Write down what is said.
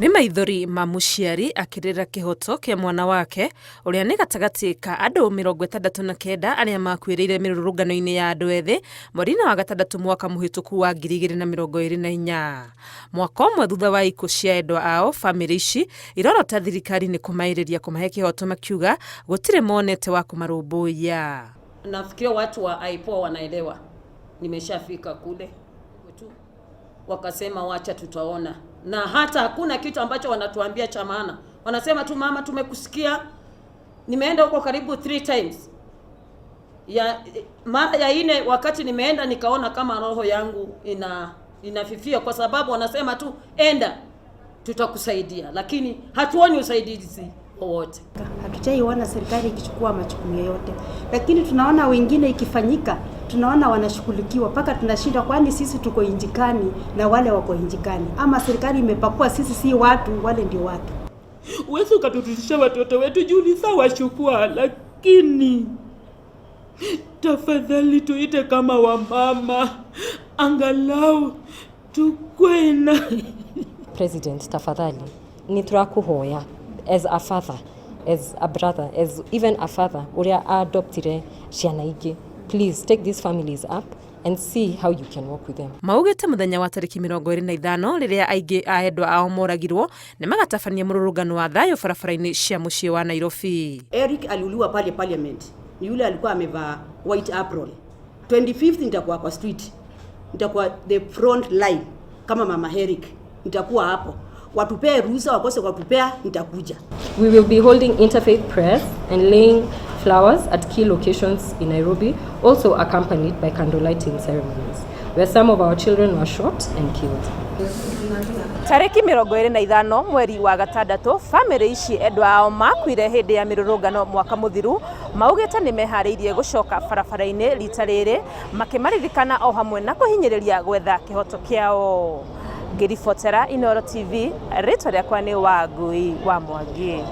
Nĩ maithori ma mũciari akĩrĩra kĩhoto kĩa mwana wake ũrĩa nĩ gatagatĩ ka andũ 69 arĩa makuĩrĩire mĩrũrũngano-inĩ ya andũ ethĩ mweri-inĩ wa gatandatũ mwaka mũhĩtũku wa 2024. Mwaka ũmwe thutha wa ikuũ cia endwa ao, bamĩrĩ ici irorota thirikari nĩ kũmaĩrĩria kũmahe kĩhoto makiuga gũtirĩ monete wa kũmarũmbũiya. Nafikiria watu wa IPOA wanaelewa, nimeshafika kule tu, wakasema wacha tutaona, na hata hakuna kitu ambacho wanatuambia cha maana. Wanasema tu mama, tumekusikia. Nimeenda huko karibu three times ya mara ya ine, wakati nimeenda nikaona kama roho yangu inafifia, kwa sababu wanasema tu enda, tutakusaidia, lakini hatuoni usaidizi wowote. Hatujaiona serikali ikichukua majukumu yoyote, lakini tunaona wengine ikifanyika, tunaona wanashughulikiwa mpaka tunashinda, kwani sisi tuko nchi gani na wale wako nchi gani? Ama serikali imepakua sisi si watu, wale ndio watu. Uwezi ukatutisha watoto wetu juu ni sawa chukua, lakini tafadhali tuite kama wamama, angalau tukwe na President, tafadhali nĩ tũrakũhoya as a father, as a brother, as even a father ũrĩa adoptire ciana ingĩ, please take these families up and see how you can work with them. Maugĩte mũthenya wa tarĩki 25 rĩrĩa aingĩ a endwa ao moragirwo nĩ magatabania mũrũrũngano wa thayũ barabara-inĩ cia mũciĩ wa Nairobi. Eric aliuliwa pale parliament, ni yule alikuwa amevaa white apron. 25th nitakuwa kwa street, nitakuwa the front line kama mama Eric, nitakuwa hapo. Watupee ruhusa, wakose watupea, nitakuja. We will be holding interfaith prayers and laying flowers at key locations in Nairobi, also accompanied by candle lighting ceremonies, where some of our children were shot and killed. Tarĩki 25 mweri wa gatandatũ, bamĩrĩ ici endwa ao makuire hĩndĩ ya mĩrũrũngano mwaka mũthiru maugĩte nĩ meharĩirie gũcoka barabara-inĩ rita rĩrĩ makĩmaririkana o hamwe na kũhinyĩrĩria gwetha kĩhoto kĩao. Ngĩribotera Inooro TV, rĩtwa rĩakwa nĩ Wangui wa Mwangi.